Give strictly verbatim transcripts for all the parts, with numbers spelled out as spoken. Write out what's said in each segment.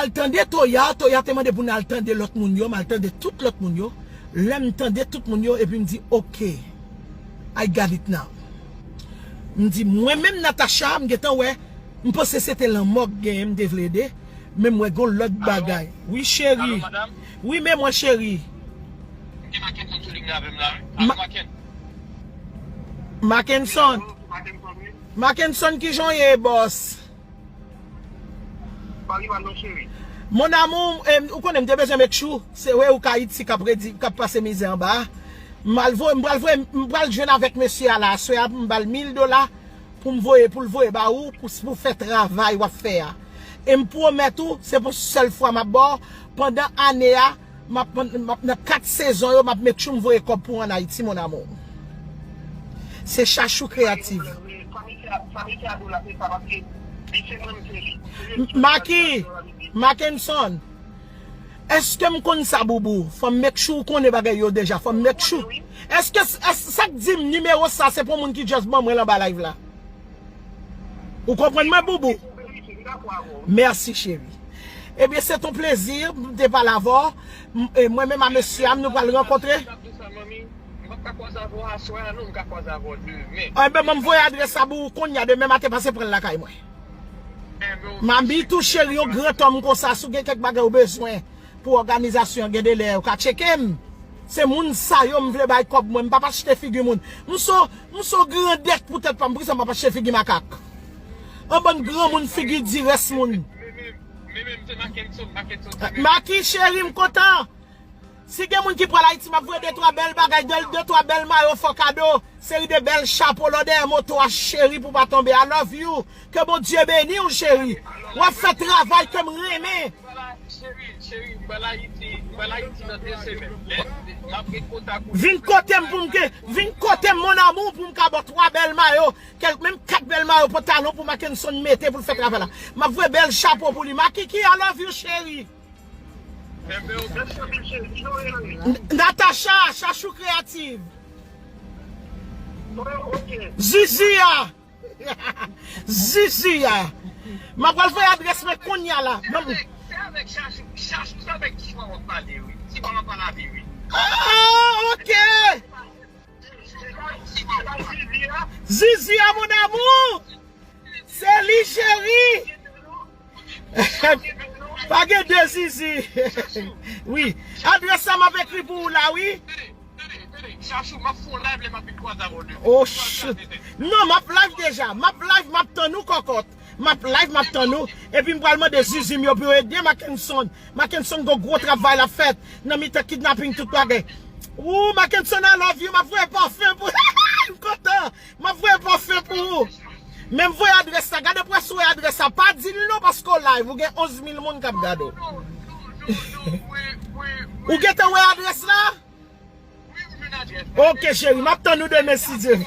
Al tande Toya, Toya te mande pou n al tande lòt moun yo, m al tande tout lòt moun yo. Lè m tande tout moun yo, epi m di, "Ok, I got it now." M di, "Mwen menm, Natacha, m gentan wè, m panse se te lanmò k genyen m te vle ede, men m wè gon lòt bagay." Wi, cheri. Wi, men mwen, cheri. Ma- Mackenson. Mackenson, kijan w ye, bòs? Mon amour, em, ou konnen m te bezwen make sure, se vre ou ka Ayiti k ap redi, k ap pase mizè anba a. M al voye, m pral voye, m pral jwenn avèk mesye a la, aswè a, m ba l mil dola pou m voye, pou l voye ba ou, pou, pou fè travay w ap fè a. E m pwomèt ou, se pou sèl fwa m ap ba w, pandan ane a, m ap, m ap, nan kat sezon yo, m ap make sure m voye kòb pou w ann Ayiti, mon amour. Se Chachou Kreyativ. Maki, Mackenson, èske m konn sa, Boubou? Fò m make sure ou konnen bagay yo deja. Fò m make sure. Èske, èske sa k di m nimewo sa se pou moun ki just ban mwen l anba live la? Ou konprann mwen, Boubou? Mèsi, cheri. Ebyen, se ton plezi, m te pale avè w. M- e mwen menm a mesye a m, nou pral rankontre. Enben, ban m voye adrès la pou ou kounye a, demen maten, pase pran l lakay mwen. Mami tou cheri, yon gran tòm konsa, si w gen kèk bagay ou bezwen pou òganizasyon an, gen de lè ou ka tcheke m. Se moun sa yo m vle bay kòb mwen, m p ap achte figi moun. M so, m so grandèt pou tèt pa m, poukisa m ap achte figi makak? An bann granmoun figi di rès moun. Maki cheri, m kontan. Si gen moun ki pral Ayiti, m ap voye de twa bèl bagay, de, de twa bèl mayo fò kado, seri de bèl chapo lò dèyè moto a, cheri, pou w pa tonbe. I love you. Ke Bondye beni w, cheri. W ap fè travay ke m renmen. Vin kote m pou m ke, vin kote m, mon amour, pou m ka ba w twa bèl mayo, kèk, menm kat bèl mayo pantalon pou Mackenson mete pou l fè travay la. M ap voye bèl chapo pou li. Makiki, I love you, cheri. N- Natacha, Chachou Kreyativ. Zizi a. Zizi a. M ap pral voye adrès mwen kounye a la. Ban m- Ah, ok. Zizi a, mon amour. Se li, cheri. Pa gen de Zizi. Wi. Adrès sa m ap ekri pou ou la, wi. Oh, shit. Non, m ap live deja. M ap live, m ap tann ou, kòkòt. M ap live, m ap tann ou. Epi m pral mande Zizi m yo pou yo ede Mackenson. Mackenson gon gwo travay l ap fèt nan mitan kidnaping tout bagay. Ou, Mackenson, I love you. M ap voye pafen pou m kontan. M ap voye pafen pou ou. Men m voye adrès la. Gade pou wè si w wè adrès la. Pa di l non paske w live. Ou gen onz mil moun k ap gade w. Ou gentan wè adrès la? Ok, cheri. M ap tann ou demen, si Dye vle.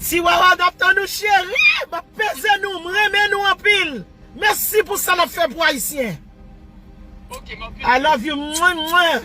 Tiwawa, n ap tann ou, cheri. M ap peze nou. M renmen nou anpil. Mèsi pou sa n ap fè pou Ayisyen. I love you. Mwen, mwen.